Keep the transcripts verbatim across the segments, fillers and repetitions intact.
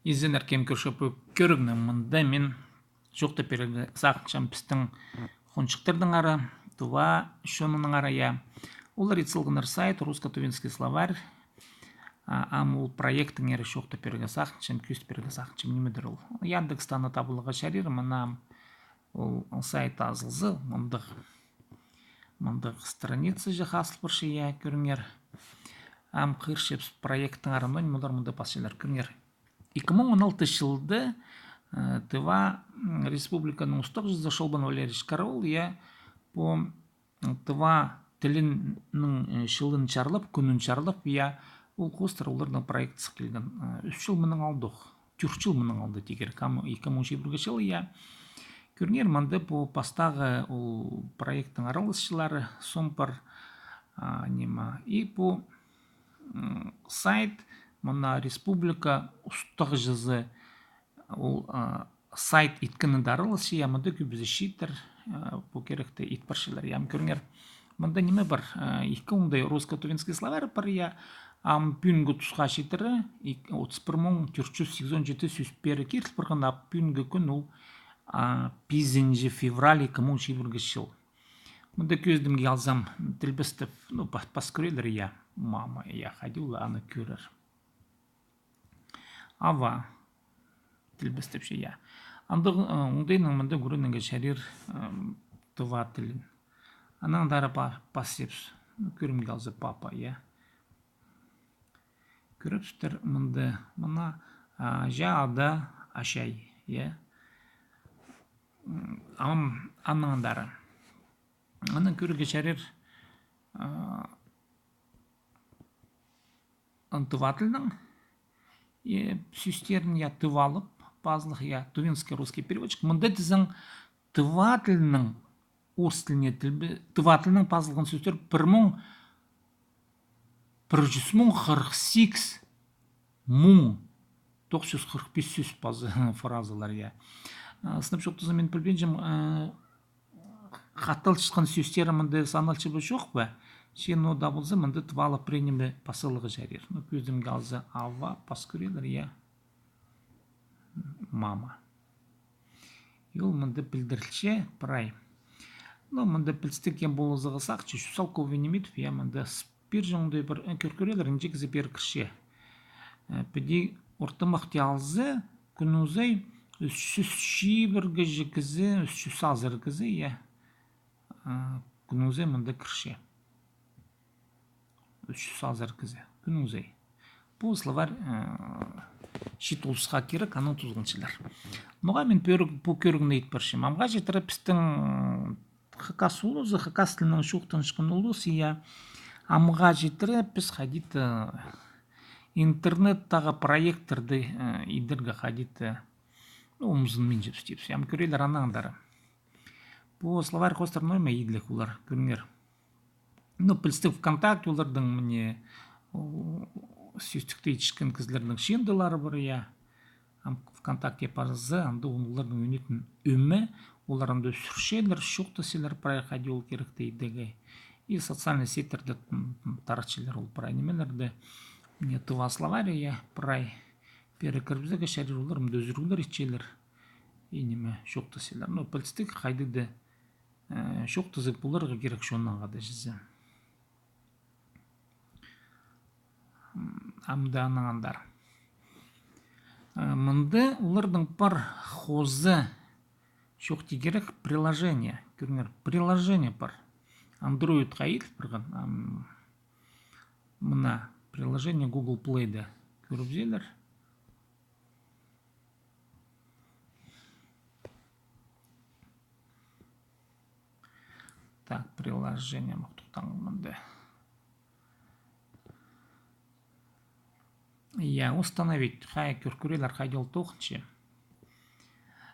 Изеннер, кем кӧрче пу кӧрігні. Мында мин чоохтап пирерге сағынчам пістің хонҷыхтарның ара, тува чонының ара, я. Олар ит салғаннар сайт «Русско-тувинский словарь». А, ам ол проекттің ері чоохтап пирерге сағынчам, кӧзіт пирерге сағынчам, нимедір ол. Яндекста аны табыларға чарир, мына ам ол сайт азылза, мындағ, мындағ страница же хазыл парча, я, кӧріңер. Ам кірчебіс проекттің ара, но олар мында пасчалар, кӧріңер. Ікі муң он алтынҷы чылда, э, Тыва, м, Республиканың устағҷызы Шолбан Валерьевич Караул, я, пу, м, тыва тілінің, э, чылын чарлап, кӱнін чарлап, я, ол хоостыра оларның проектсі килген. Э, ӱс чыл мының алды ох, тӧрт чыл мының алды тигер, кам-, ікі муң чибіргі чыл, я. Кӧріңер, мында пу пастағы ол проекттің араласчылары, сом пар, а, ниме. И пу, м, сайт, мына республика устағҷызы, ол, а, сайт иткенінде араласча, я, мында кӧбізі чииттер, а, пу киректі ит парчалар, я, ам кӧріңер. Мында ниме пар, а, ікі оңдай русско-тувинский словарь пар, я, ам пӱӱнгі тусха читіре, ик-, отыс пір муң тӧрт чӱс сигізон читі сӧс пеер киріл парған, а пӱӱнгі кӱн ол, а, пизінҷі февраль ікі муң чибіргі чыл. Мында кӧзідімге алзам, тілбестеп, ну, па-, пас кӧрерлер, я, мама, я, хайди ол аны кӧрер. Ава. Тілбестепче, я. Андағ, э, оңдайнаң мында кӧрінерге чарир, м, тыва тілін. Анаң андар па-, пас тибіс. Кӧрімге алза, папа, я. Кӧрібістер мында, мына, а, аҷа, ада, ачай, я. М, ам, анаң андар. Анаң кӧрерге чарир, а, ан тыва тілнің, э, сӧстерін, я, тывалап пазылығ, я, тувинский русский переводчик. Мында тізең тыва тілнің орыс тіліне тілбе-, тыва тілнің пазылған сӧстер пір муң, пір чӱс муң хырых сигіс муң тоғыс чӱс хырых пис сӧс пазы, фразалар, я. А, сынап чоохтазам, мин пілбинчем, а, хаталчатхан сӧстері мында саналча ба, чох па? Че, но даа полза, мында тывалап пірее ниме пазыларға чарир. Ну, кӧзідімге алза, ава, пас кӧрерлер, я. Мама. И ол мында пілдірілче прай. Ну, мында пілістіг кем полызығ сағынча, Чусалков Венемитов, я, мында с-, пир чоңдай пір, э, кӧр-, кӧрерлер, нинҷе кізі пеер кірче. Э, піди ортымахти алза, кӱннің сай ӱс чӱс чибіргіҷе кізі, ӱс чӱс азыр кізі, я. Э, кӱннің сай мында кірче. Ӱс чӱс азыр кізі кӱннің сай. Пу словарь, э, чиит улусха кирек, анаң тузынчалар. Ноға мин пӧрік-, пу кӧрігні ит парчам? Амға читіре пістің хакас улузы, хакас тілінең чоохтанчатхан улус, я, амға читіре піс хайди-да интернеттағы проекттерді, э, идерге хайди-да, ну, умзынминчабыс тибіс. Ам кӧрерлер анаң андар. Пу словарь хоостыра ноо ниме иділіг олар, кӧріңер. Ну, пілістіг, ВКонтакте олардың, міне, о, сӧстікті итчеткен кізілернің чыындылары пар, я. Ам ВКонтакте парза, анда олардың ӱнетін ӧме, олар анда сӱрчелер, чоохтасчалар прай хайди ол киректі идерге. И социальный сетьтерде, м, м, таратчалар ол прай нимелерді. Міне, тыва словарь, я, прай. Пеер кірібізерге чарир, олар мында ӱзӱріглер итчелер. И ниме, чоохтасчалар. Ну, пілістіг, хайди-да, э, чоохтазығ поларға кирек чоннаң хада чізе. М, амды анаң андар. Э, мында олардың пар хоза, чоохти кирек, приложение. Кӧріңер, приложение пар. Андроидха иділ парған. Ам, мына приложение Google Playде кӧрібізелер. Так, приложение махтухтаң мында. Я, установить. Хай, кӧр-, кӧрерлер, хайди ол тоғынча.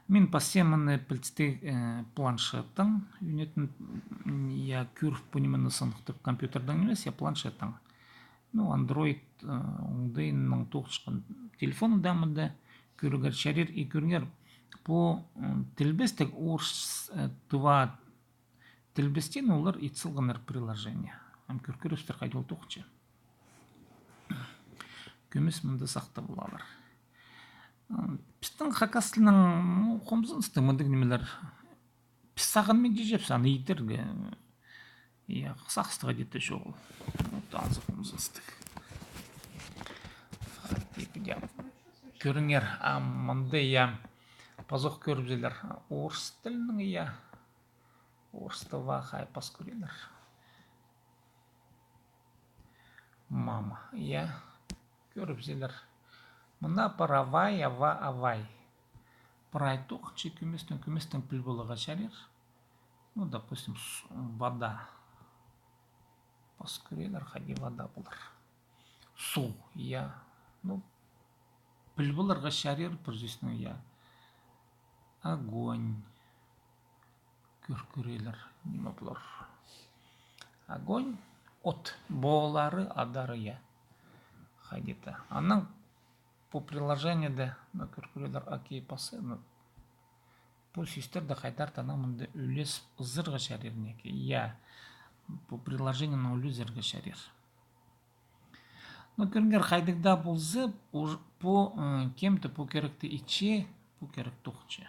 Мин пасчам мыны пілістіг, э, планшеттең, ӱнетін, м, я, кӧр пу нимені сыныхтап, компьютердең нимес, я, планшеттең. Ну, Android, э, оңдайнаң тоғынчатхан телефонда мында кӧрерге чарир, и кӧріңер, пу, м, тілбестіг орыс, э, тыва тілбестең олар ит салғаннар приложение. Ам кӧр-, кӧрербістер, хайди ол тоғынча. Кӧмес мында сахта полалар. Пістің хакас тілінең, ну, хомзыныстығ мындағ нимелер. Піс сағынминчабыс аны идерге. Я, сағыстығ даа чоғыл. Вот, азы хомзыныстығ. Типа, я. Кӧріңер, а мында, я, пазох кӧрібізелер. Орыс тілінең, я. Орыстығ хай пас кӧрерлер. Мама, я. Кӧрібізелер. Мына пар авай, ава, авай. Прай тоғынча кӧместең, кӧместең піл поларға чарир. Ну, допустим, с-, вода. Пас кӧрерлер, хайди вода полар. Суғ, я. Ну, піл поларға чарир пір сӧснең, я. Огонь. Кӧр, кӧрерлер, ниме полар. Огонь, от, полары, адары, я. Хайди-да. Анаң пу приложениеде, ну, кӧр, кӧрерлер, окей пазы, ну, пу сӧстерні хайдар-да анаң мында ӱлес ызарға чарир неке. Я, пу приложениенең ӱлезерге чарир. Ну, кӧріңер, хайдағ даа полза, уж-, пу, ы, кем-де пу киректі итче, пу кирек тоғынча.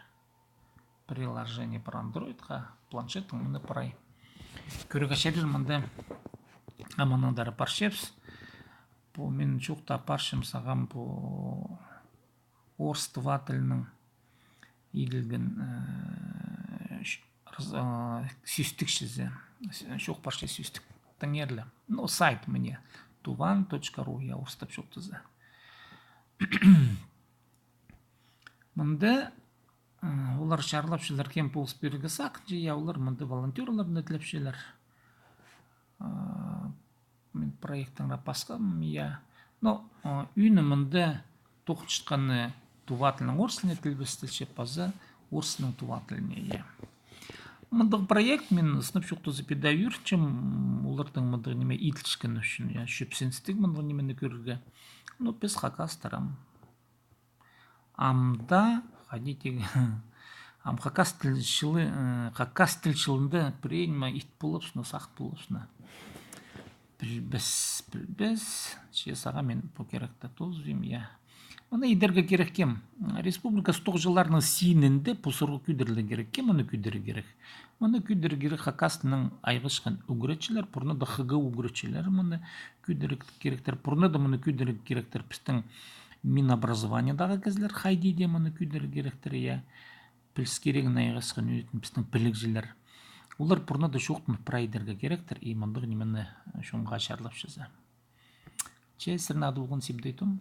Приложение пар андроидха, планшеттең мыны прай кӧрерге чарир мында. А мынаң андар парчабыс. Пу мин чоохтап парчам сағам пу орыс-тува тілінең иділген, э, ш-, раз-, а, сӧстік чізе. С-, чоох парча сӧстік. Тыңнар ла. Ну, сайт мына. Туван точка ру, я, орыстап чоохтаза. Мында, э, олар чарлапчалар, кем полыс пирерге сағынча, я, олар мында волонтёрларны тілепчелер. А, мин проектті аңнап пасхам, я. Но, а, ӱні мында тоғынчатханы тува тілінең орыс тіліне тілбестелче, паза орыс тілінең тува тіліне, я. Мындағ проект, мин сынап чоохтаза, пеедее ӱгретчем, оларның мындағ ниме иділчеткені ӱчӱн, я, чӧпсіністіг мындағ нимені кӧрерге. Ну, піс хакастар ам. Амды, хайди тигі, ам хакас тіл чылы, э, хакас тіл чылында пірее ниме ит полыбысхам, сағын полыбысхам. Пілбес, пілбес. Че сағам мин пу киректі тоозыбин, я. Мыны идерге кирек кем? Республика сыхтағ чылларның синінде пу сурығ кӧдірілерге кирек. Кем мыны кӧдірерге кирек? Мыны кӧдірерге кирек хакас тілінең айғасчатхан ӱгретчілер, пурнада ХГУ ӱгретчілері мыны кӧдірерге киректер. Пурнада мыны кӧдірерге киректер пістің Минобразованиедағы кізілер, хайди дее мыны кӧдірерге киректер, я. Піліс кирегін айғасчатхан ӱнетін пістің пілігҷілер. Олар пурнада чоохтанып прай идерге киректер, и мындағ нимені чонға чарлапчаза. Че сірернең адығ полған Сибдей Том.